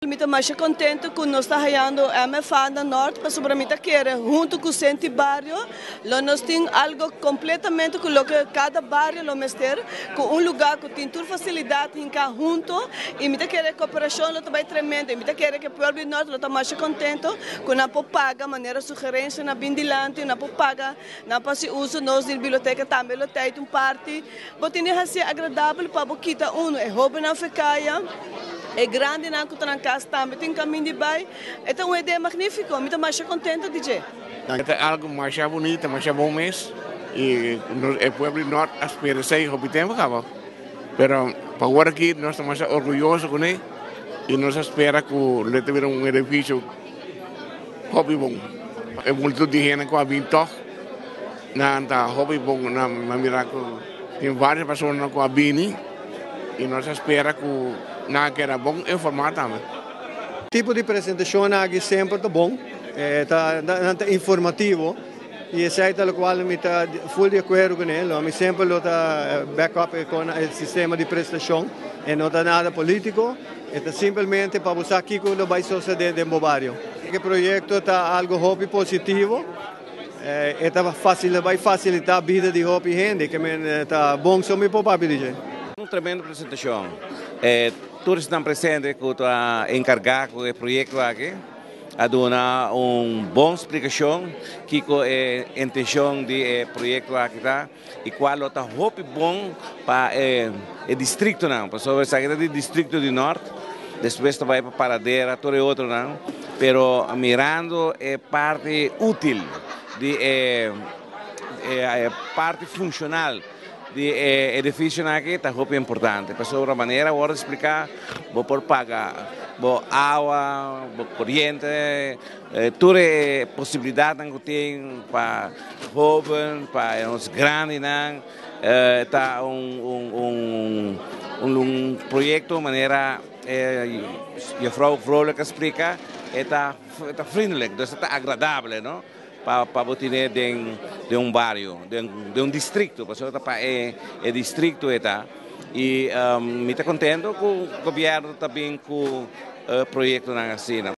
Mi ta masha contento cu nos ta hayando MFA na Noord, pasobra mi ta kere hunto cu Centro di Bario lo nos tin algo completamente cu loke cada bario lo mester, cu un lugar cu tin tur facilidad hinca hunto, y mi ta kere cooperacion lo ta bay tremendo, y mi ta kere cu pueblo di Noord lo ta masha contento cu nan por paga manera sugerencia na bin dilanti, nan por paga, nan por haci uso nos di biblioteca tambe lo ta un parti. Bo tin di haci agradabel pa bo kita uno e hobennan for caya, e grandinan cu ta na cas tambe tin caminda di bay. E ta un idea magnifico, mi ta masha contento di dje. Ta algo mas bunita, mas bon mes. Y e pueblo Noord a spera esey hopi tempo caba. Pero pa awor aki nos ta mas orguyoso cu ne y nos ta spera cu lo ta bira un edificio hopi bon. E multitud di hende cu a bin toch, nan ta hopi bon, nan a mira cu tin varios persona cu a bini y nos ta spera cu nan a keda bon informa tambe. Tipo di presentacion aki semper ta bon, ta informativo y esey ta locual mi ta full di acuerdo cu ne. Mi semper lo ta back up cu e sistema di prestacion y no ta nada politico, ta simplemente pa busca kico lo bay sucede den bario. E proyecto ta algo hopi positivo, ta facil, bay facilita bida di hopi hende, kiermen ta bon so mi por papia di dje. Un tremendo presentacion. Tur esnan presente cu ta encarga cu e proyecto aki, a duna un bon splicacion cu e intencion di e proyecto aki ta y cual ta hopi bon pa e distrito nan, pasobra esaki ta di distrito di Noord, despues bay pa Paradera, tur e otronan, pero mirando e parti util di e parti funcional di edificio aki ta hopi importante. Pasobra manera awor splica, bo por paga bo awa, bo coriente, tur e posibilidad cu tin pa hoben, pa os grandinan, ta un proyecto manera juffrouw Vrolijk a splica, ta vriendelijk, dus ta agradabel, no? Pa bo tin den un bario, den un distrito, pasobra pa e distrito ta. Y mi ta contento cu gobierno tambe cu proyectonan asina.